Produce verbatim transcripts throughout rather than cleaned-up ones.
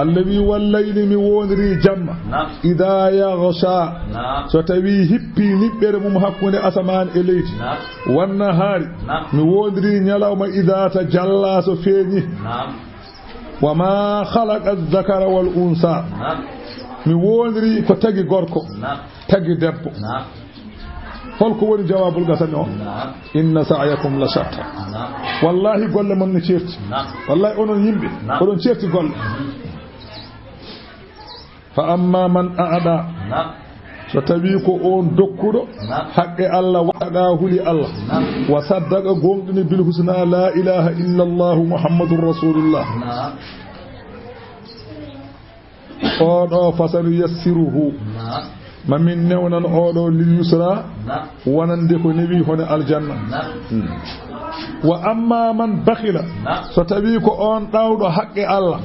Allah wi, "Wallayli, mi woondirii jamma, idaa yaghshaa, so tawii hippii niɓɓere mum hakkunde asamaan e leydi, wannahaari, mi woondirii ñalawma, idaa tajallaa, so feeñi, wa maa khalaqa dhakara wal unsaa, mi woondirii ko tagi gorko, tagi debbo." Holko woni jawaabul qasami o? Inna sa'yakum la shatta. Wallahi, golle mon ne ceerti. Wallahi, onon yimɓe, oɗon ceerti golle. Fa amma man a'da, so tawi ko on dokkuɗo haqqe Allah, waɗa huli Allah, wa saddaqa, gonɗini, bil husna, la ilaha illa Allah Muhammadur Rasulullah. Oɗo, fasanu yassiruhu, ma min newnan oɗo lil yusra, wonande ko newi hono aljanna. Hmm. Wa amma man bakhila, so tawi ko on ɗawɗo haqqe Allah,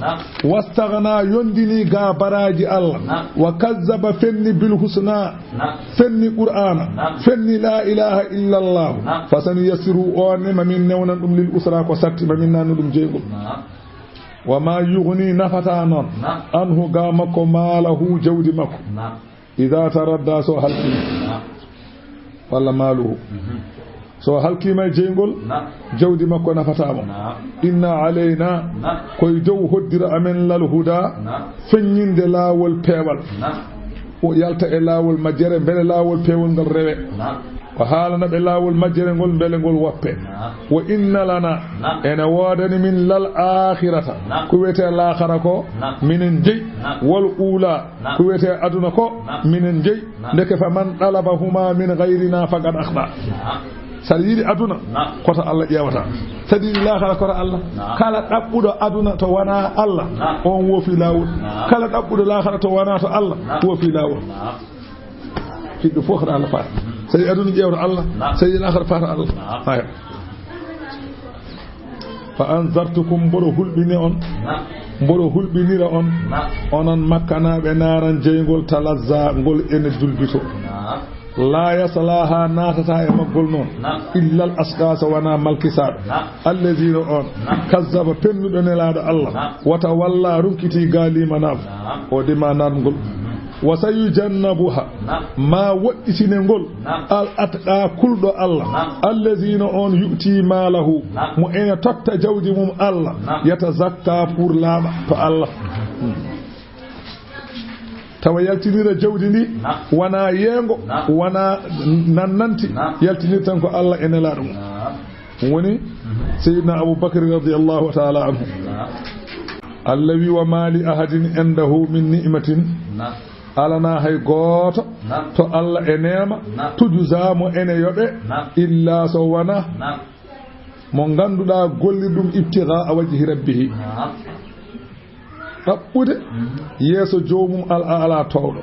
wastaghna, yondini ga baraji Allah, wa kazzaba, fenni, bil husna, fenni Qur'ana, fenni la ilaha illa Allah, fasanu yassiruhu, on ne ma min newnan ɗum lil usra, ko satti, ma min nannu ɗum jeygol. Wa ma yughni, nafata noon, anhu, ga makko, maalahu, jawdi makko. Idha taradda, so halkima. Walla maaluhu. So halkima e jeyngol, jawdi makko nafata mo. Inna alayna, koye dow hoddira amen, lal huda, feññinde laawol peewal. O yalta e laawol majjere, mbele laawol peewol ngal rewe. O haalana ɓe laawol majjere ngol, mbele ngol woppe. Wa inna lana, ene woodani min, lal akhirata, ko wiyetee laakhara ko, minen jeyi, wal ula, ko wiyetee aduna ko, minen jeyi. Ndeke, fa man talabahuma min ghayrina faqad akhta. Saɗa yiɗi aduna, koto Allah ƴeewata. Saɗa yiɗi laakhara, koto Allah. Kala ɗaɓɓuɗo aduna to wona Allah, on woofi laawol. Kala ɗaɓɓuɗo laakhara to wona to Allah, woofi laawol. Hiɗɗo fof koto Allah faata. Saɗa yiɗi aduna, ƴeewta Allah. Saɗa yiɗi laakhara, faata Allah. Naam. Haya. Fa anzartukum, mboɗo hulɓini on. Mboɗo hulɓinira on. Onon Makkanaaɓe, naaran jeyngol, talazza, ngol ene dulbito. La yaslaha, naatata e maggol noon, illal ashqa, so wona malkisaaɗo. Allazina, on, kazzaba, pennuɗo Nelaaɗo Allah, wa tawalla, runkiti, ga limanaagu, o dima naatgol. Wa sayujannabuha, ma woɗɗitine ngol, al atqa, kulɗo Allah, allazina, on, yu'ti malahu, mo ene totta jawdi mum Allah, yatazakka, pour laaɓa to Allah. Hmm. Tawa yaltinira jawdi ndi, wona yeengo, wona nannanti, yaltinir tan ko Allah e Nelaaɗo mum. Ɗum woni Seydina Abu Bakr radiyallahu ta'ala anhu. Allah wi, "Wa ma li ahadin indahu min ni'matin." Alana hay gooto to Allah e neema, tujza, mo ene yoɓe, illa, so wona mo ngannduɗaa gollirɗum, ibtigha wajhi rabbihi, ɗaɓɓude yeeso joomum, al a'la, toowɗo.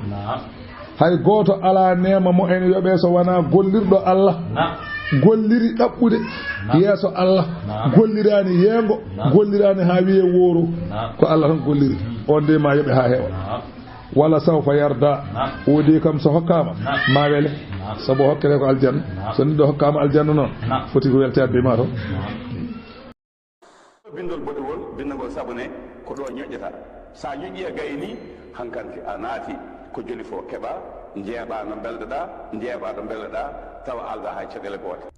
Hay gooto alaa neema mo ene yoɓee so wonaa gollirɗo Allah. Golliri ɗaɓɓude yeeso Allah. Golliraani yeengo, golliraani haa wiyee wooro. Ko Allah tan golliri. On de ma yoɓe haa heewa. Wala sawfa yarda. O de kam so hokkaama, ma wele. Sabu hokkete ko aljanna. So neɗɗo hokkaama aljanna noon, foti ko weltaade e ma to. Binndol boɗewol, binndagol s'abonner, ko ɗo ñoƴƴata. Sa ñoƴƴi a gayni, hankanti a naati, ko joli fof keɓa, njeeɓa no mbelɗoɗa, njeeɓa no mbelɗoɗa, tawa alda hay caɗeele goote.